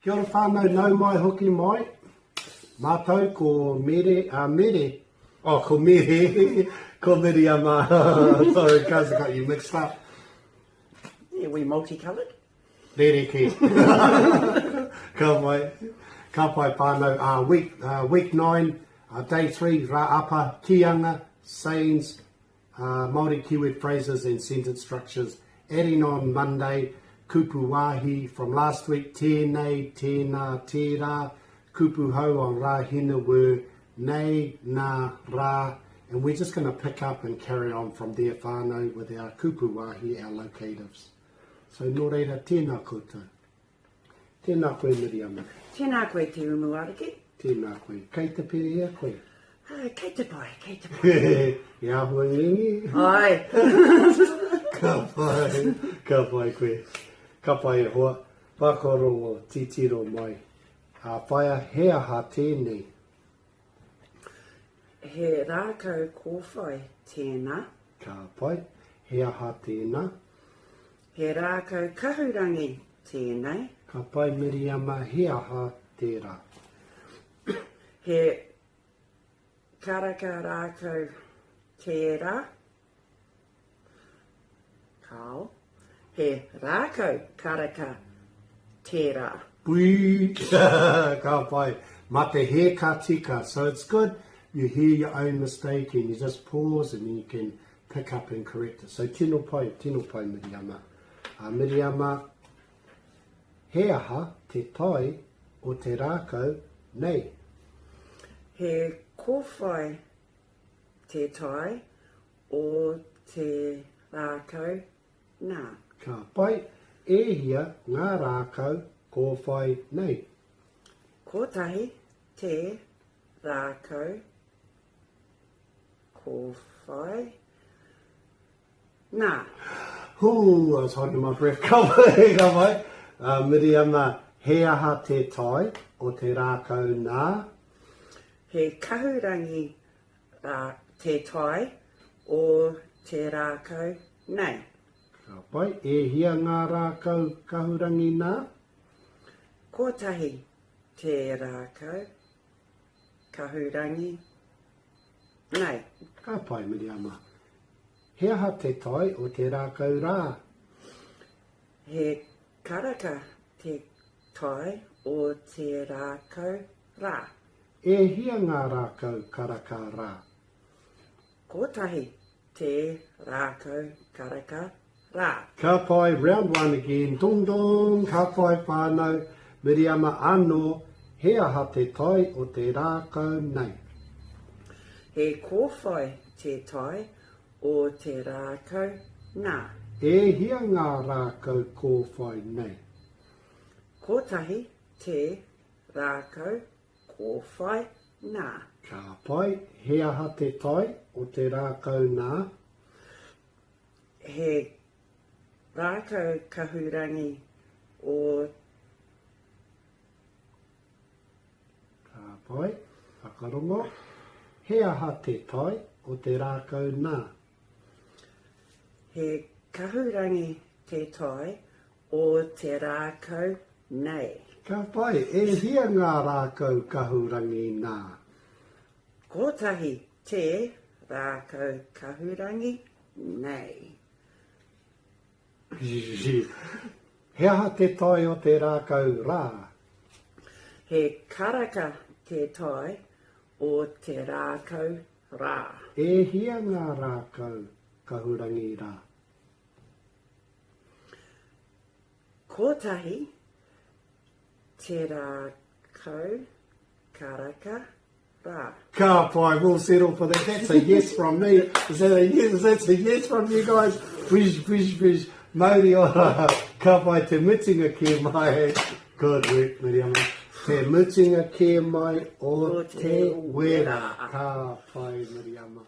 Kia ora whānau, nau mai hoki mai. Mātou ko Mere, a Mere, oh ko Mere, ko Miriama, sorry guys I got you mixed up. Yeah, we multicoloured. Rerekē. Ka pai, ka pai whānau. Uh, week, uh, week 9, uh, day 3, rā apa, kīanga, sayings, uh, Māori keyword phrases and sentence structures. Adding on Monday, kupu wāhi from last week, tēnei, tēnā, tērā, kupu hou on Rāhina were nei, nā, rā, and we're just going to pick up and carry on from there whānau with our kupu wāhi, our locatives. So nō reira, tēnā koutou. Tēnā koe Miriama. Tēnā koe Te Umuariki. Tēnā koe. Kei te pēhea koe? Uh, kei te pai, kei te pai. E āhua ngenge? Ai. Ka pai, ka pai koe. Ka pai e hoa. Whakarongo, titiro mai. A whaia, he aha tēnei? He rākau kōwhai tēnā. Ka pai. He aha tēnā? He rākau kahurangi tēnei. Ka pai Miriama, he aha tērā? He karaka rākau tērā. Kāo. He rākau karaka tērā. Pui! Ka pai. Ma te hē ka tika. So it's good you hear your own mistake and you just pause and then you can pick up and correct it. So tino pai, tino pai Miriama. A Miriama, he aha te tae o te rākau nei? He kōwhai te tae o te rākau nā. Ka pai, e hia ngā rākau kōwhai nei? Kotahi te rākau Kōwhai. Nā. Hū, I was holding my breath. Ka pai, ka pai. Uh, Miriama, he aha te tae o te rākau nā? He kahurangi rā, te tae o te rākau nei. Ka pai. E hia ngā rākau kahurangi nā? Kotahi te rākau Kahurangi, Nei. Ka pai, Miriama. He aha te tae o te rākau rā? He karaka te tae o te rākau rā. E hia ngā rākau karaka rā? Kotahi te rākau karaka rā. Ka pai, round one again, dong dong, ka pai whānau, Miriama anō, he aha te tae o te rākau nei? He kōwhai te tae o te rākau nā. E hia ngā rākau kōwhai nei? Kotahi te rākau Kōwhai nā. Ka pai, he aha te tae o te rākau nā? He rākau kahurangi o. Ka pai, whakarongo, he aha te tae o te rākau nā? He kahurangi te tae o te rākau nei. Ka pai, e hia ngā rākau kahurangi nā? Kotahi te rākau kahurangi nei. He aha te tae o te rākau rā? He karaka te tae o te rākau rā. E hia ngā rākau kahurangi rā? Kotahi te rākau karaka rā. Ka pai, we'll settle for that. That's a yes from me. Is that a yes? That's a yes from you guys? Bridge, bridge, bridge. Mauri ora. Ka pai te mutunga kē mai. Good work, Miriama. Te mutunga kē mai o te wera. Ka pai, Miriama.